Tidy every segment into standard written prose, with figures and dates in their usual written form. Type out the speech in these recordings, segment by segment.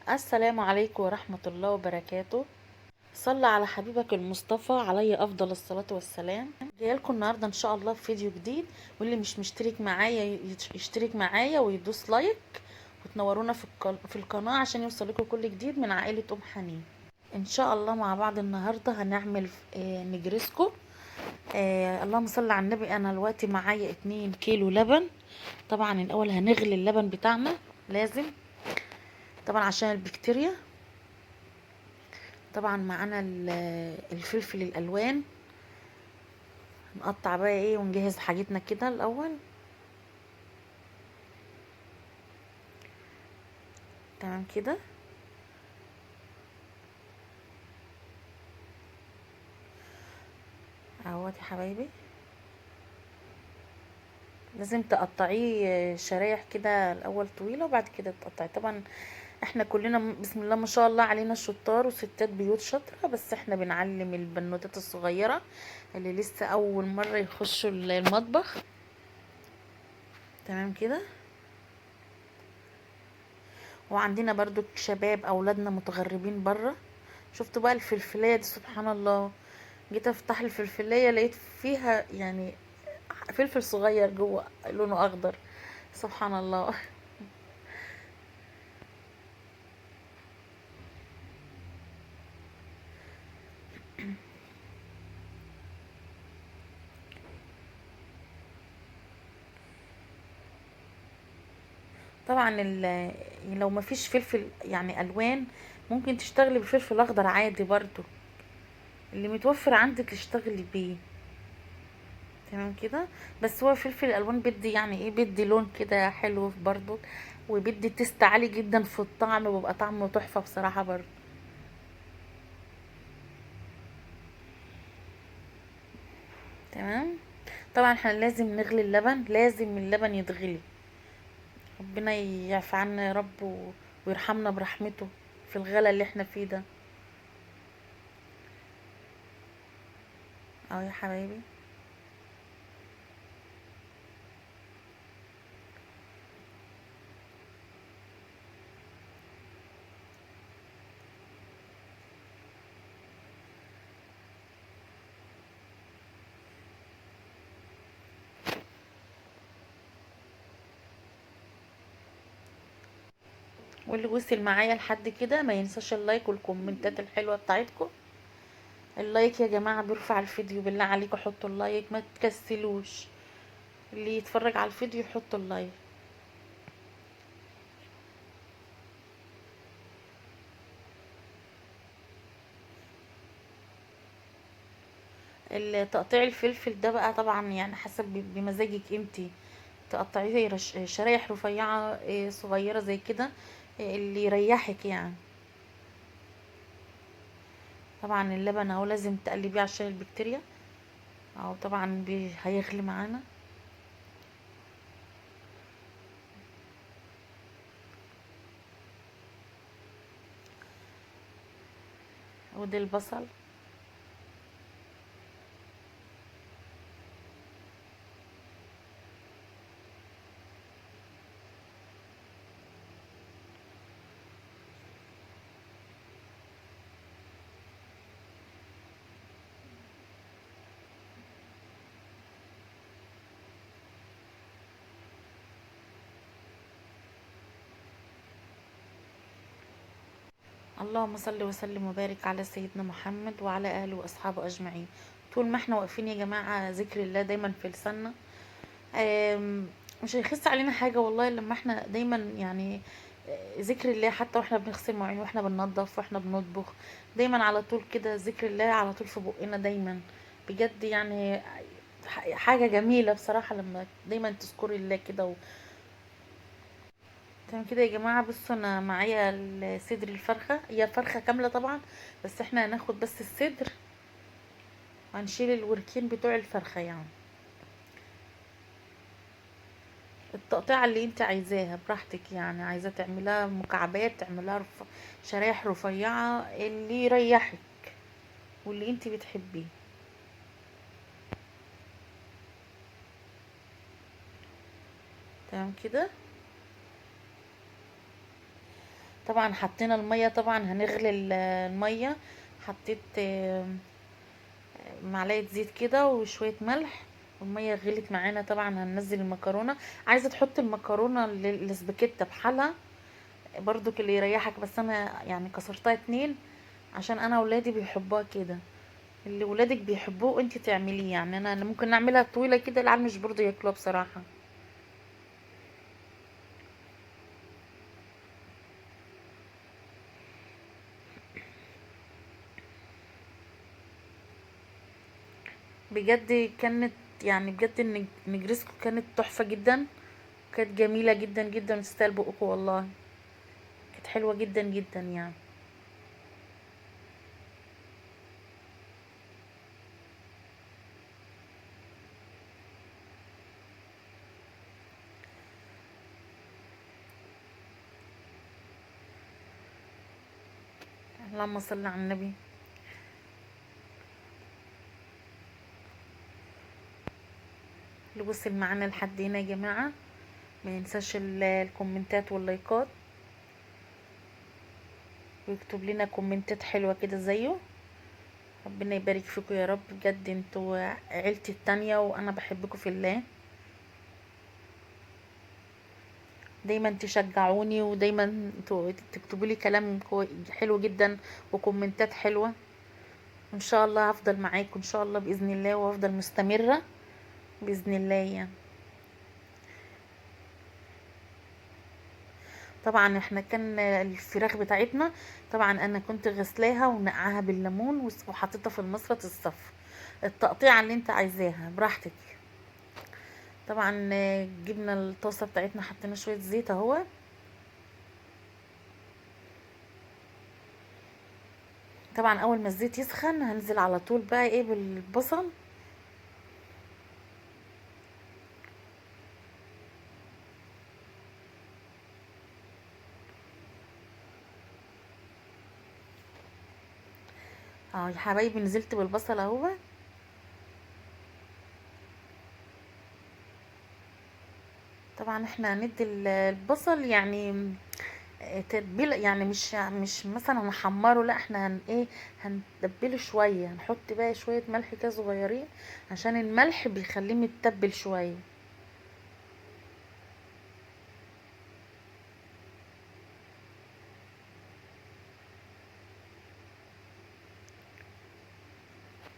السلام عليكم ورحمة الله وبركاته. صلى على حبيبك المصطفى عليه أفضل الصلاة والسلام. جاية لكم النهاردة إن شاء الله في فيديو جديد، واللي مش مشترك معايا يشترك معايا ويدوس لايك، وتنورونا في القناة عشان يوصل لكم كل جديد من عائلة أم حنين. إن شاء الله مع بعض النهاردة هنعمل نجرسكو. اللهم صل على النبي. أنا دلوقتي معايا 2 كيلو لبن. طبعا الأول هنغلي اللبن بتاعنا لازم، طبعا عشان البكتيريا. طبعا معانا الفلفل الالوان، نقطع بقى ايه ونجهز حاجتنا كده الاول. تمام كده. اهوت يا حبايبي، لازم تقطعيه شرايح كده الاول طويلة وبعد كده تقطعيه. طبعا احنا كلنا بسم الله ما شاء الله علينا شطار وستات بيوت شاطرة، بس احنا بنعلم البنوتات الصغيرة اللي لسه اول مرة يخشوا المطبخ. تمام كده. وعندنا برضو شباب اولادنا متغربين بره. شفتوا بقى الفلفلايه دي؟ سبحان الله، جيت افتح الفلفلايه لقيت فيها يعني فلفل صغير جوه لونه اخضر، سبحان الله. طبعا لو ما فيش فلفل يعني الوان ممكن تشتغلي بفلفل اخضر عادي برضو، اللي متوفر عندك تشتغلي بيه. تمام كده. بس هو فلفل الالوان بيدي يعني ايه، بيدي لون كده حلو برضو، وبيدي taste عالي جدا في الطعم، وبيبقى طعمه تحفة بصراحة برضو. تمام. طبعا احنا لازم نغلي اللبن، لازم اللبن يتغلي. ربنا يعفى عنا يا رب ويرحمنا برحمته في الغلا اللي احنا فيه ده. اهو يا حبايبي. واللي وصل معايا لحد كده ما ينساش ال like والكومنتات الحلوة بتاعتكم. ال like يا جماعة بيرفع الفيديو، بالله عليكم حطوا ال like، ما تكسلوش. اللي يتفرج على الفيديو يحط ال like. التقطيع الفلفل ده بقى طبعا يعني حسب بمزاجك انتي، تقطعيه شرايح رفيعة، صغيرة زي كده، اللي يريحك يعني. طبعا اللبن اهو لازم تقلبيه عشان البكتيريا اهو، طبعا هيغلي معانا. ودي البصل. اللهم صل وسلم وبارك على سيدنا محمد وعلى اهله واصحابه اجمعين. طول ما احنا واقفين يا جماعة ذكر الله دايما في لساننا، مش هيخس علينا حاجة والله. لما احنا دايما ذكر الله، حتى واحنا بنغسل مواعين واحنا بننظف واحنا بنطبخ، دايما على طول كده ذكر الله على طول في بقنا دايما. بجد حاجة جميلة بصراحة لما دايما تذكري الله كده تمام كده يا جماعة. بصوا انا معايا صدر الفرخه، هي فرخة كاملة طبعا، بس احنا هناخد بس الصدر وهنشيل الوركين بتوع الفرخه. التقطيعه اللي انت عايزاها براحتك، عايزه تعملها مكعبات، تعملها شرايح رفيعة، اللي يريحك واللي انت بتحبيه. تمام كده. طبعا حطينا المية، طبعا هنغلي المية. حطيت معلقه زيت كده وشوية ملح، والمية غلت معانا. طبعا هننزل المكرونه. عايزه تحط المكرونه الاسباجيتا بحالها برضو اللي يريحك، بس انا يعني كسرتها 2 عشان انا ولادي بيحبوها كده. اللي ولادك بيحبوه انت تعمليه، يعني انا ممكن نعملها طويلة كده، العيال مش برضو ياكلوها بصراحة. بجد كانت يعني بجد النجرسكو كانت تحفة جدا، كانت جميلة جدا جدا، وتستاهل بقكم والله، كانت حلوة جدا جدا يعني. اللهم صل على النبي. اللي وصل معانا لحد هنا يا جماعة ما ينساش الكومنتات واللايكات، ويكتب لنا كومنتات حلوة كده زيه. ربنا يبارك فيكم يا رب، بجد انتوا عيلتي التانية وانا بحبكم في الله. دايما تشجعوني ودايما تكتبوا لي كلام حلو جدا وكومنتات حلوة. ان شاء الله هفضل معاكم ان شاء الله باذن الله، وافضل مستمرة باذن الله يعني. طبعا احنا كان الفراخ بتاعتنا طبعا انا كنت غسلاها ونقعها بالليمون وحطيتها في المصفى الصف، التقطيعه اللي انت عايزاها براحتك. طبعا جبنا الطاسه بتاعتنا، حطينا شوية زيت اهو. طبعا اول ما الزيت يسخن هنزل على طول بقى ايه بالبصل. يا حبايبي نزلت بالبصل اهو. طبعا احنا هندي البصل يعني تتبيله، يعني مش مثلا هنحمره، لا احنا ايه هنتبله شوية، هنحط بقى شوية ملح كده صغيرين عشان الملح بيخليه متبل شوية.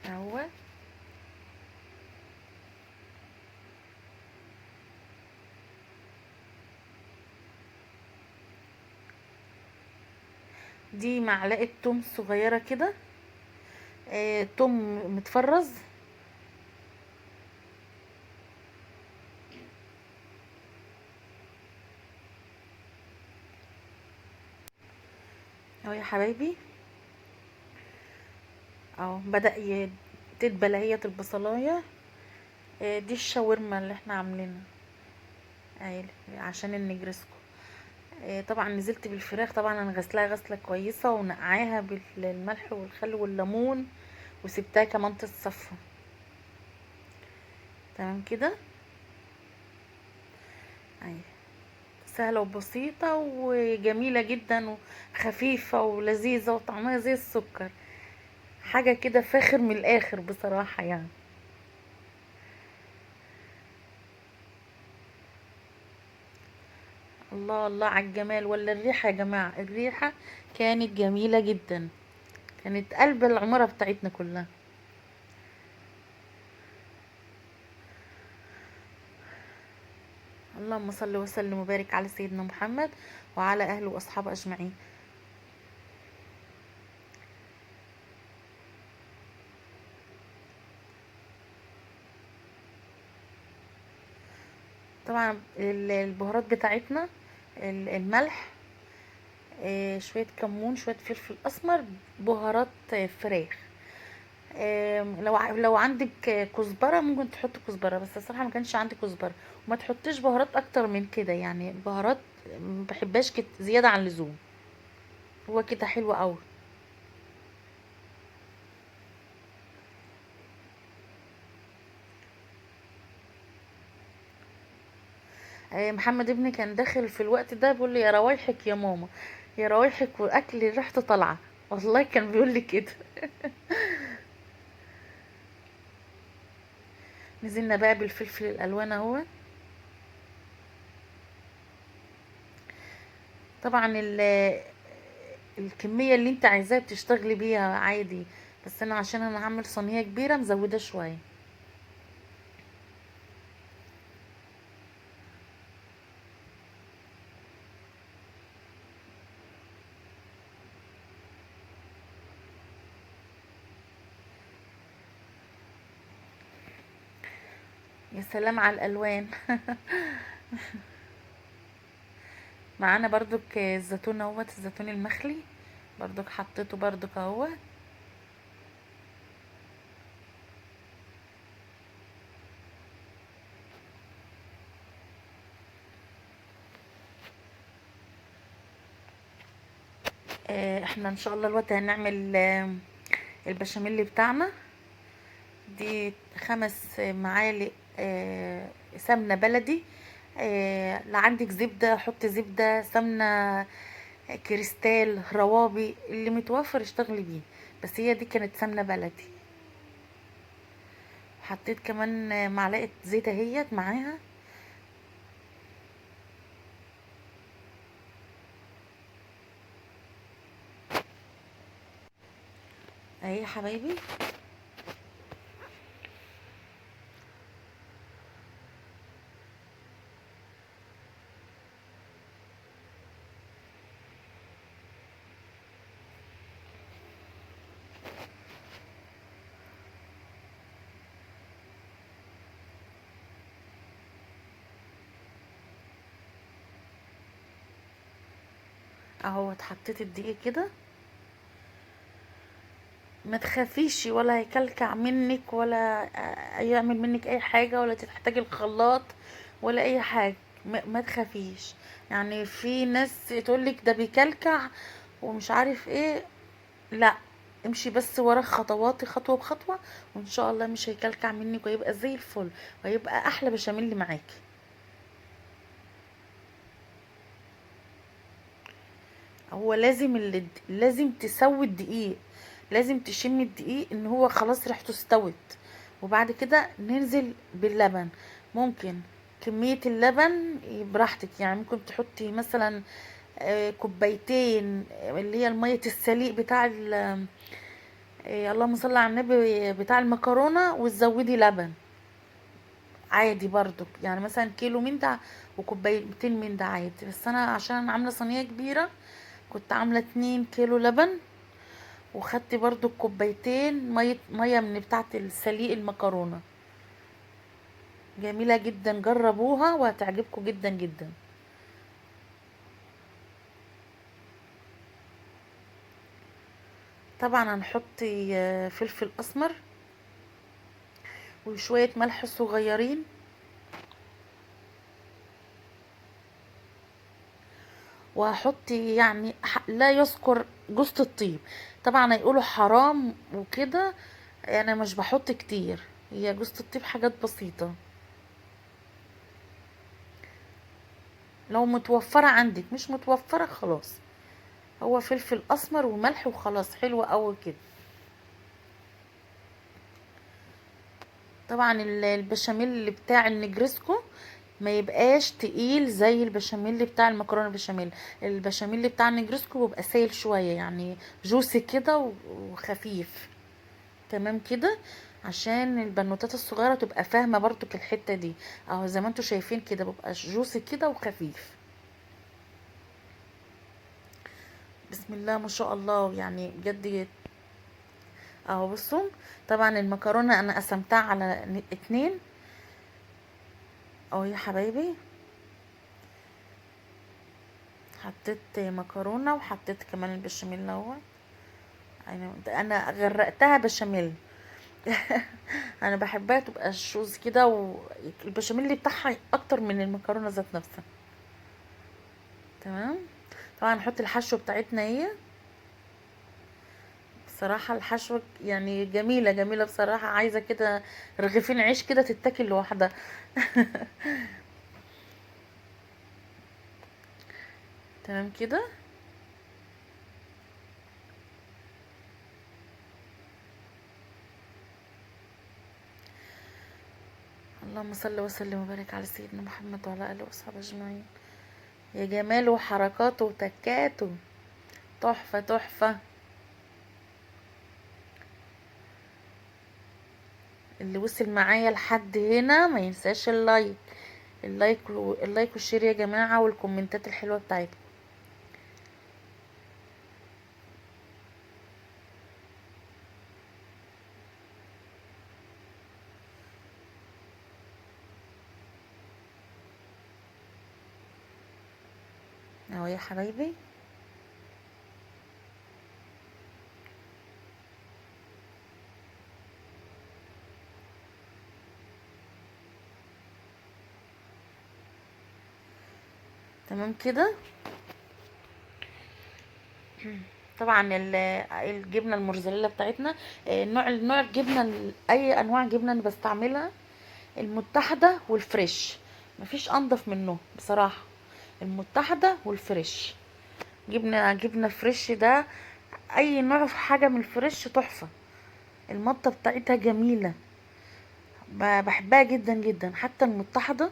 اهو دي معلقه توم صغيرة كده، توم متفرز. اهو يا حبايبي اهو بدأ تدبل اهيت البصلايه. دي الشاورما اللي احنا عاملينها اهي عشان النجرسكو. طبعا نزلت بالفراخ، طبعا انا غسلاها غسله كويسة ونقعاها بالملح والخل والليمون، وسبتها كمان تتصفى تمام كده. اهي سهلة وبسيطة وجميلة جدا وخفيفة ولذيذه وطعمها زي السكر، حاجة كده فاخر من الاخر بصراحة يعني. الله الله على الجمال ولا الريحة يا جماعة، الريحة كانت جميلة جدا، كانت قلب العمارة بتاعتنا كلها. اللهم صل وسلم وبارك على سيدنا محمد وعلى اهله واصحابه اجمعين. طبعا البهارات بتاعتنا، الملح، شوية كمون، شوية فلفل اسمر، بهارات فراخ. لو عندك كزبره ممكن تحط كزبره، بس الصراحة ما كانش عندي كزبره. وما تحطيش بهارات اكتر من كده، يعني بهارات ما بحبهاش زيادة عن اللزوم، هو كده حلو قوي. محمد ابني كان داخل في الوقت ده بيقول لي يا روايحك يا ماما، يا روايحك واكل ريحته طالعه، والله كان بيقول لي كده. نزلنا بقى بالفلفل الالوان اهو. طبعا الكمية اللي انت عايزاها بتشتغلي بيها عادي، بس انا عشان انا هعمل صينية كبيرة مزوده شوية. يا سلام على الالوان. معانا برضك الزيتون اهوت، الزيتون المخلي برضك حطيته برضك اهو. احنا ان شاء الله الوقت هنعمل البشاميل بتاعنا. دي 5 معالق سمنه بلدي. لا عندك زبدة حط زبدة، سمنه كريستال، روابي، اللي متوفر اشتغلي بيه، بس هي دي كانت سمنه بلدي. حطيت كمان معلقه زيت اهيت معاها. اهي يا حبايبي. اهو اتحطيت الدقيق كده، ما تخافيش ولا هيكلكع منك ولا يعمل منك اي حاجة، ولا تحتاجي الخلاط ولا اي حاجة. ما تخافيش. في ناس تقولك ده بيكلكع ومش عارف ايه، لا امشي بس ورا خطواتي خطوة بخطوة، وان شاء الله مش هيكلكع منك ويبقى زي الفل ويبقى احلى بشاميل معاكي. هو لازم تسوي الدقيق، لازم تشمي الدقيق ان هو خلاص ريحته استوت، وبعد كده ننزل باللبن. ممكن كمية اللبن براحتك، ممكن تحطي مثلا، كوبايتين اللي هي المية السليق بتاع اللهم صل على النبي بتاع المكرونة، وتزودي لبن عادي برضو، مثلا كيلو من ده وكوبايتين من ده عادي. بس انا عشان عاملة صينية كبيرة كنت عاملة 2 كيلو لبن، وخدت برضو الكوبايتين مية من بتاعة السليق المكرونة. جميلة جدا، جربوها وهتعجبكم جدا جدا. طبعا هنحط فلفل اسمر وشوية ملح صغيرين، وهحط لا يذكر جوزة الطيب. طبعا هيقولوا حرام وكده، انا مش بحط كتير، هي جوزة الطيب حاجات بسيطة لو متوفرة عندك، مش متوفرة خلاص هو فلفل اسمر وملح وخلاص، حلو قوي كده. طبعا البشاميل اللي بتاع النجرسكو ما يبقاش تقيل زي البشاميل بتاع المكرونه البشاميل. البشاميل بتاع النجرسكو بيبقى سايل شوية، جوسي كده وخفيف تمام كده، عشان البنوتات الصغيرة تبقى فاهمه برضو الحتة دي. اهو زي ما انتوا شايفين كده بيبقى جوسي كده وخفيف. بسم الله ما شاء الله، بجد اهو. بصوا طبعا المكرونه انا قسمتها على 2 اهو يا حبايبي. حطيت مكرونه وحطيت كمان البشاميل اهو، انا غرقتها بشاميل. انا بحبها تبقى شوز كده، والبشاميل بتاعها اكتر من المكرونه ذات نفسها. تمام. طبعا نحط الحشو بتاعتنا اهي. بصراحة الحشوه جميلة جميلة بصراحة، عايزه كده رغيفين عيش كده تتاكل لوحدها. تمام كده. اللهم صل وسلم وبارك على سيدنا محمد وعلى اله وصحبه اجمعين. يا جماله وحركاته وتكاته، تحفة تحفة. اللي وصل معايا لحد هنا ما ينساش ال like، ال like ال like وال share يا جماعة، والكومنتات الحلوة بتاعتكم. اهو يا حبايبي. تمام كده. طبعا الجبنة الموتزاريلا بتاعتنا، نوع الجبنة، اي انواع جبنه انا بستعملها، المتحدة والفريش، مفيش انضف منه بصراحة. المتحدة والفريش، جبنه fresh ده اي نوع في حاجة من ال fresh تحفة. المطه بتاعتها جميلة، بحبها جدا جدا. حتى المتحدة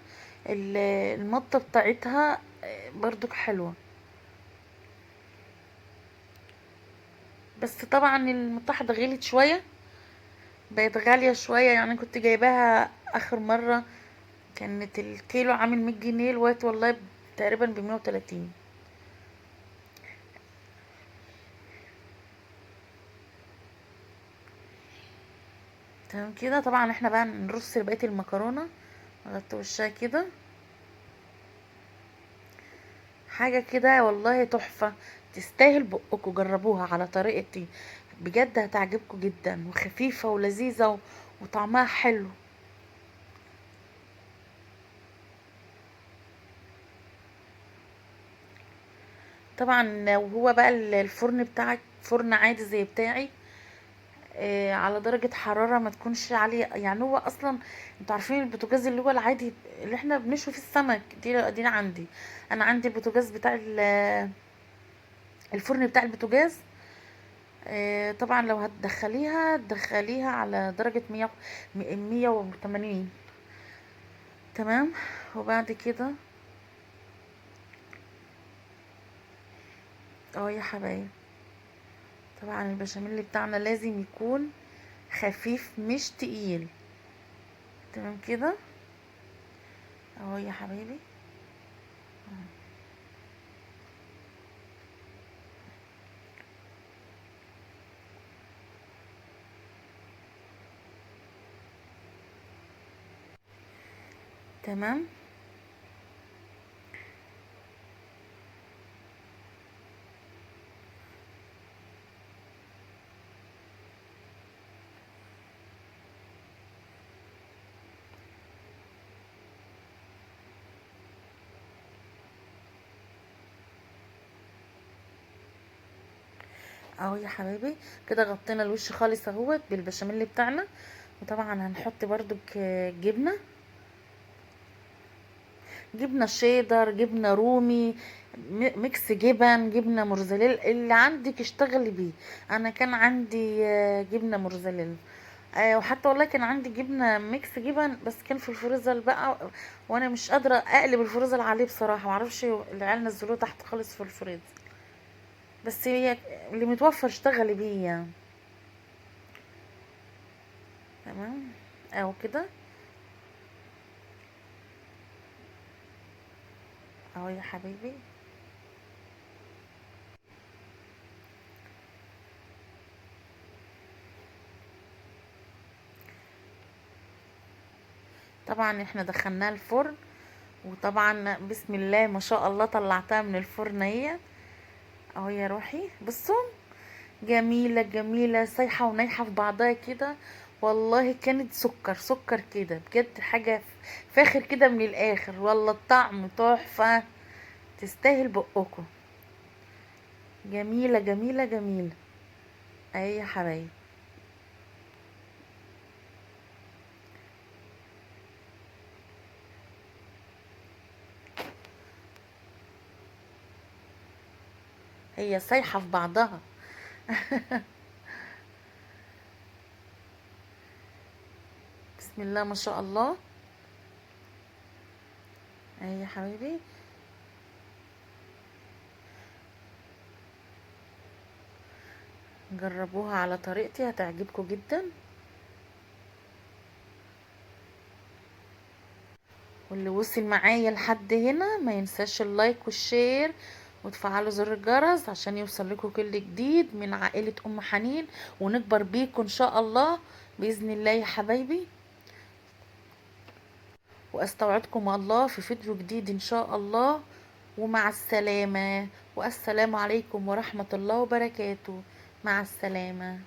المطه بتاعتها برضو حلوة، بس طبعا المتحدة غلت شوية، بقت غالية شوية. كنت جايباها اخر مرة كانت الكيلو عامل 100 جنيه، الوقت والله تقريبا بمية وتلاتين. تمام كده. طبعا احنا بقى نرص بقية المكرونة، نغطي وشها كده، حاجة كده والله تحفة، تستاهل بقكم. جربوها على طريقتي بجد، هتعجبكم جدا، وخفيفة ولذيذة وطعمها حلو. طبعا وهو بقى الفرن بتاعك فرن عادي زي بتاعي، على درجة حرارة ما تكونش عالية. هو اصلا انتوا عارفين البوتاجاز اللي هو العادي اللي احنا بنشوي فيه السمك، دي عندي انا عندي البوتاجاز بتاع الفرن بتاع البوتاجاز. طبعا لو هتدخليها تدخليها على درجة 180. تمام. وبعد كده اهو يا حبايب، طبعا البشاميل بتاعنا لازم يكون خفيف مش تقيل. تمام كده اهو يا حبايبي. تمام. اهو يا حبايبي كده غطينا الوش خالص اهوت بالبشاميل بتاعنا. وطبعا هنحط برضو جبنه، جبنه شيدر، جبنه رومي، mix جبن، جبنه موتزاريلا، اللي عندك اشتغلي بيه. انا كان عندي جبنه موتزاريلا، وحتى والله كان عندي جبنه mix جبن، بس كان في الفريزر بقى، وانا مش قادرة اقلب الفريزر عليه بصراحة، معرفش العيال نزلوه تحت خالص في الفريزر، بس هي اللي متوفر اشتغلي بيه يعني. تمام اهو كده اهو يا حبايبي. طبعا احنا دخلناها الفرن، وطبعا بسم الله ما شاء الله طلعتها من الفرن اهي اهو يا روحي. بصوا جميلة جميلة، سايحه ونايحه في بعضها كده، والله كانت سكر سكر كده بجد، حاجة فاخر كده من الاخر، والله الطعم تحفة، تستاهل بقكم. جميلة جميلة جميلة اهي يا حبايبي. هي سايحه في بعضها. بسم الله ما شاء الله. اهي يا حبايبي. جربوها على طريقتي هتعجبكم جدا. واللي وصل معايا لحد هنا ما ينساش ال like وال share وتفعلوا زر الجرس عشان يوصل لكم كل جديد من عائلة ام حنين، ونكبر بيكم ان شاء الله بإذن الله يا حبايبي. واستوعدكم الله في فيديو جديد ان شاء الله، ومع السلامة، والسلام عليكم ورحمة الله وبركاته. مع السلامة.